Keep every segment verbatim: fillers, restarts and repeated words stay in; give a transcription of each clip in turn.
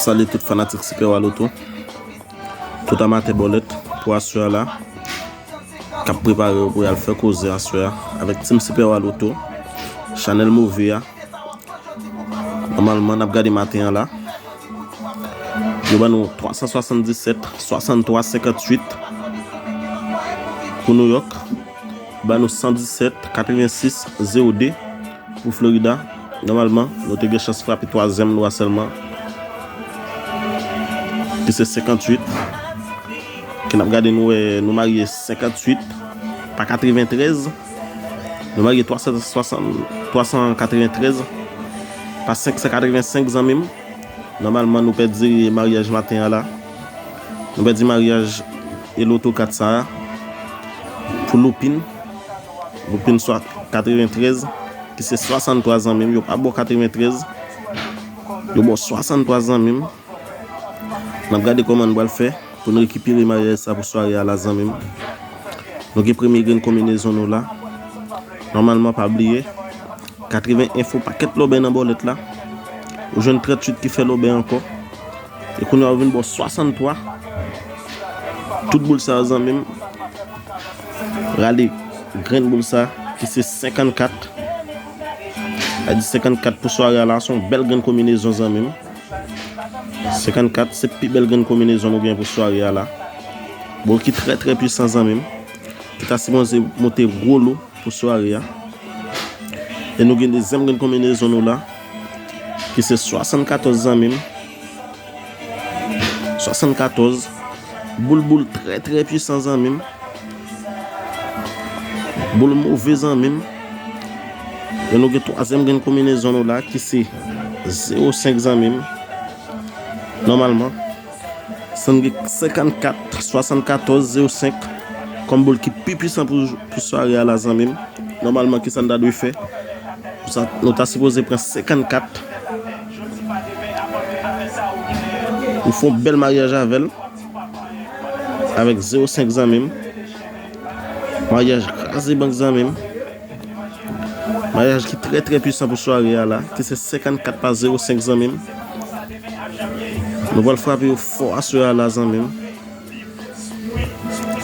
Salye tout fanatik Super Wa Loto, tout amatè bòlèt pou aswè a la, k ap prepare yo pou y al fè koze aswè a avèk Team Super Wa Loto, chanèl move a. Nòmalman, n ap gade maten an la. Yo ban nou twa san swasanndisèt, swasanntwa, senkantuit pou New York. Ban nou san disèt, katrevensis, zewo de pou Florida. Nòmalman, nou te gen chans frape twazyèm nou a sèlman, ki se senkantuit. Ke n ap gade, nou wè, nou marye senkantuit pa katreventrèz. Nou marye twa san swasant, twa san katreventrèz pa senk san katrevensenk, zanmi m. Nòmalman, nou pèdi maryaj maten an la. Nou pèdi maryaj e loto kat sa a pou Loupin. Loupin swa katreventrèz, ki se swasanntwa, zanmi m. Yo pa ba w katreventrèz. Yo ba w swasanntwa, zanmi m. N ap gade kòman n pral fè pou n rekipere maryaj sa pou sware a la, zanmi m. Nou gen premye grenn konbinezon nou la. Nòmalman, pa bliye, katreven enfo, pakèt lòbèy nan bòlèt la. Ou jwenn tranntuit ki fè lòbèy ankò. E kounye a, ou vin ba w swasanntwa. Tout boul sa yo, zanmi m. Rale grenn boul sa, ki se senkannkat. A di senkannkat pou sware a la, se yon bèl grenn konbinezon, zanmi m. Senkannkat, se pi bèl grenn konbinezon nou gen pou sware a la. Boul ki trè, trè pwisan, zanmi m. Ki ta sipoze monte gwo lo pou sware a. E nou gen dezyèm grenn konbinezon nou la, ki se swasannkatòz, zanmi m. Swasannkatòz. Boul, boul trè, trè pwisan, zanmi m. Boul move, zanmi m. E nou gen twazyèm grenn konbinezon nou la, ki se zewo senk, zanmi m. Nòmalman, sa n gen senkannkat, swasannkatòz, zewo senk kòm boul ki pi pwisan pou, pou sware a la, zanmi m. Nòmalman, kisa n ta dwe fè? Sa, nou ta sipoze pran senkannkat. Nou fè yon bèl maryaj avè l. Avèk zewo senk, zanmi m. Maryaj kraze bank, zanmi m. Maryaj ki trè, trè pwisan pou sware a la, ki se senkannkat pa zewo senk, zanmi m. Nou pral frape yo fò aswè a la, zanmi m.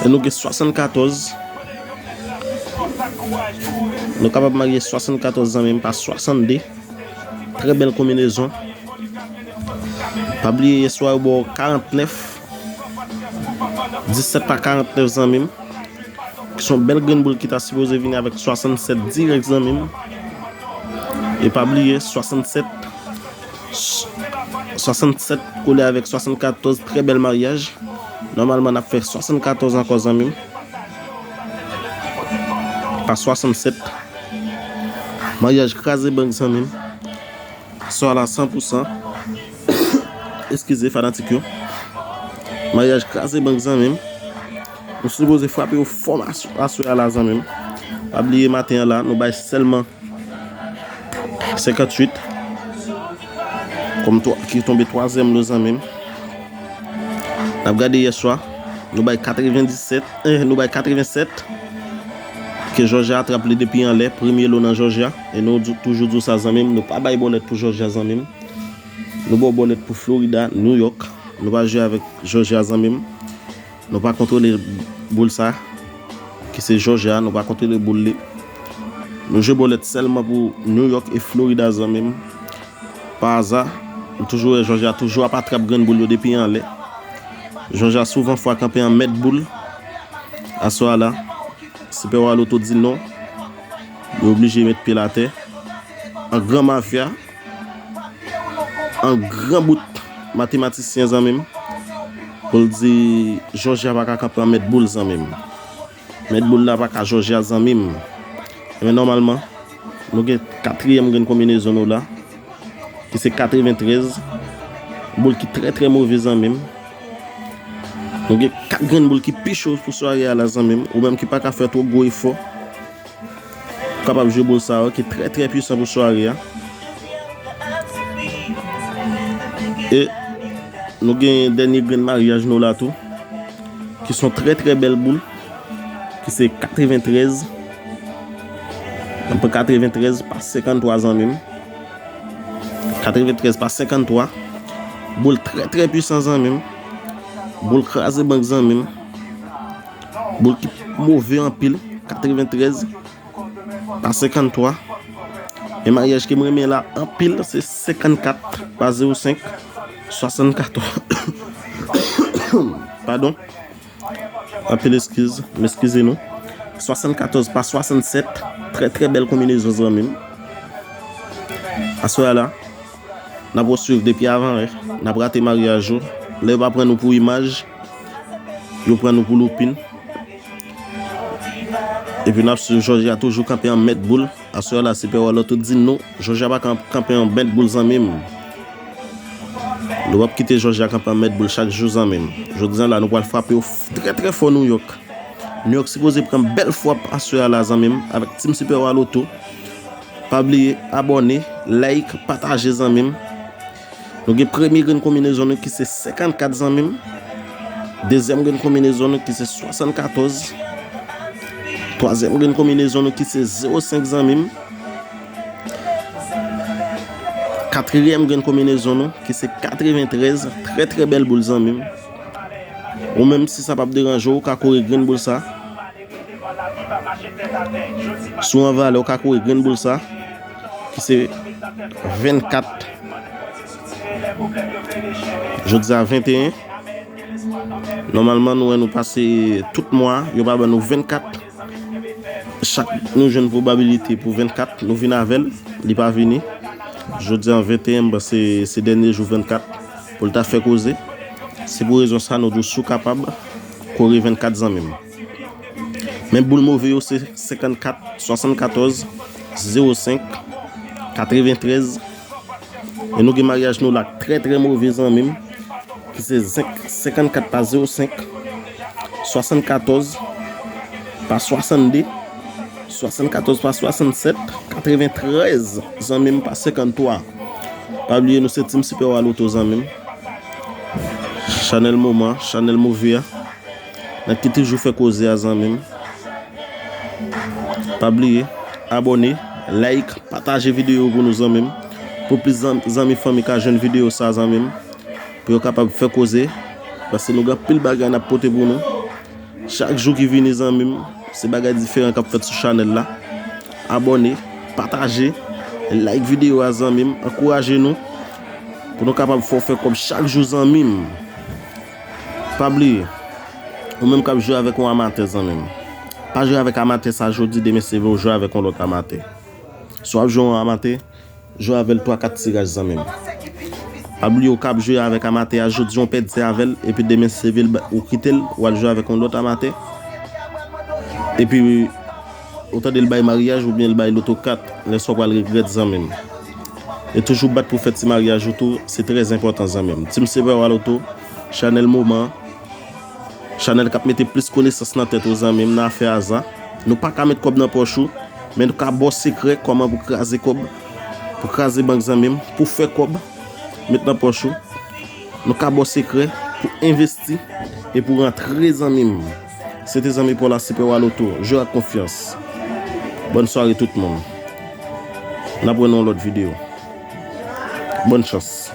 E nou gen swasannkatòz. Nou kapab marye swasannkatòz, zanmi m, pa swasannde. Trè bèl konbinezon. Pa bliye, yèswa yo ba w karantnèf. Disèt pa karantnèf, zanmi m. Ki se yon bèl grenn boul ki ta sipoze vini avèk swasannsèt dirèk, zanmi m. E pa bliye, swasannsèt, swasannsèt kole avèk swasannkatòz, trè bèl maryaj. Nòmalman, n ap fè swasannkatòz ankò, zanmi m. Pa swasannsèt. Maryaj kraze bank, zanmi m. Swa la san pou san. Eskize, fanatik yo. Maryaj kraze bank, zanmi m. Nou sipoze frape yo fò aswè a la, zanmi m. Pa bliye, maten an la, nou bay sèlman senkanntuit. Kòm twa, ki tonbe twazyèm lo, zanmi m. N ap gade yèswa. Nou bay katrevendisèt, eh, nou bay katrevensèt. Ke Jòjya trap li depi anlè, premye lo nan Jòjya. E nou di, toujou di w sa, zanmi m, nou pa bay bòlèt pou Jòjya, zanmi m. Nou ba w bòlèt pou Florida, New York. Nou pa jwe avèk Jòjya, zanmi m. Nou pa kontwole boul sa, ki se Jòjya, nou pa kontwole boul li. Nou jwe bòlèt sèlman pou New York e Florida, zanmi m. Pa aza, nou toujou wè Jòjya toujou ap atrap grenn boul yo depi anlè. Jòjya souvan fwa kanpe an mèt boul. Aswè a la, Super Wa Loto di non. Yo oblije met pye l atè. An gran mafya, an gran bout matematisyen, zanmi m, pou l di Jòjya pa ka kanpe an mèt boul, zanmi m. Mèt boul la pa ka Jòjya, zanmi m. Ebyen, nòmalman, nou gen katriyèm grenn konbinezon nou la, ki se katreventrèz. Boul ki trè, trè move, zanmi m. Nou gen kat grenn boul ki pi cho pou sware a la, zanmi m. Ou menm ki pa ka fè twò gwo efò, ou kapab jwe boul sa yo, ki trè, trè pwisan pou sware a. E nou gen dènye grenn maryaj nou la tou, ki se yon trè, trè bèl boul, ki se katreventrèz. N ap pran katreventrèz pa senkanntwa, zanmi m. Katreventrèz pa senkanntwa. Boul trè, trè pwisan, zanmi m. Boul kraze bank, zanmi m. Boul ki move anpil, katreventrèz pa senkanntwa. E maryaj ke m renmen la anpil, se senkannkat pa zewo senk, swasannkatòz. Padon. Anpil eskiz, m eskize nou. Swasannkatòz pa swasannsèt, trè, trè bèl konbinezon, zanmi m. Aswè a la, n ap reswiv depi avan yè, n ap rate maryaj ou. Lè yo pa pran nou pou imaj, yo pran nou pou loupin. Epi n ap swiv Jòji a toujou kanpe an mèt boul. Aswè a la, Sipè Waloto di nou, Jòji a pa kan-, kanpe an mèt boul, zanmi m. Nou p ap kite Jòji a kanpe an mèt boul chak jou, zanmi m. Jodi a la, nou pral frape yo f-, trè, trè fò Nouyòk. Nouyòk sipoze pran bèl frap aswè a la, zanmi m, avèk Team Sipè Waloto. Pa bliye abòne, like, pataje, zanmi m. Nou gen premye grenn konbinezon nou ki se senkannkat, zanmi m. Dezyèm grenn konbinezon nou ki se swasannkatòz. Twazyèm grenn konbinezon nou ki se zewo senk, zanmi m. Katriyèm grenn konbinezon nou ki se katreventrèz. Trè, trè bèl boul, zanmi m. Ou menm, si sa p ap deranje w, ou ka kore grenn boul sa. Si w an valè, ou ka kore grenn boul sa, ki se vennkat. Jodi a, venteyen. Nòmalman, nou wè nou pase tout mwa, yo pa ban nou vennkat. Chak nou jwenn pwobabilite pou vennkat, nou vin avè l, li pa vini. Jodi a, venteyen, m panse se dènye jou vennkat pou l ta fè koze. Se pou rezon sa nou di w, si w kapab, kore vennkat, zanmi m. Men boul move yo se senkannkat, swasannkatòz, zewo senk, katreventrèz. E nou gen maryaj nou la trè, trè move, zanmi m, ki se senk, senkannkat pa zewo senk, swasannkatòz pa swasannde, swasannkatòz pa swasannsèt, katreventrèz, zanmi m, pa senkanntwa. Pa bliye, nou se Team Sipè Waloto, zanmi m. Chanèl moman, chanèl move a. Nèg ki toujou fè koze a, zanmi m. Pa bliye, abòne, like, pataje videyo pou nou, zanmi m. Pou plis zan-, zanmi, fanmi ka jwenn videyo sa, zanmi m. Pou yo kapab fè koze. Paske nou gen anpil bagay n ap pote pou nou. Chak jou ki vini, zanmi m, se bagay diferan k ap fèt sou chanèl la. Abòne, pataje, like videyo a, zanmi m. Ankouraje nou pou nou kapab fè w fè kòb chak jou, zanmi m. Pa bliye, ou menm k ap jwe avèk yon amatè, zanmi m. Pa jwe avèk amatè sa jodi, demen se vre ou jwe avèk yon lòt amatè. Si w ap jwe yon amatè, jwe avè l twa kat tiraj, zanmi m. Pa bliye, ou k ap jwe avèk amatè a jodi, ou pèdi avè l, epi demen se vre l ba-, ou kite l, ou al jwe avèk yon lòt amatè. Epi, ou tande l bay maryaj oubyen l bay loto kat, lè sa w pral regrèt, zanmi m. E toujou bat pou fè ti maryaj ou tou, se trè enpòtan, zanmi m. Team Sipè Waloto, chanèl moman, chanèl k ap mete plis konesans nan tèt ou, zanmi m, nan afè aza. Nou pa ka met kòb nan pòch ou, men nou ka ba w sekrè kòman pou kraze kòb, pou kraze bank, zanmi m, pou fè kòb, met nan pòch ou. Nou ka ba w sekrè pou envesti e pou rantre, zanmi m. Se te zanmi pa w la, Sipè Waloto. Jwe ak konfyans. Bòn sware tout moun. N ap wè nan yon lòt videyo. Bòn chans.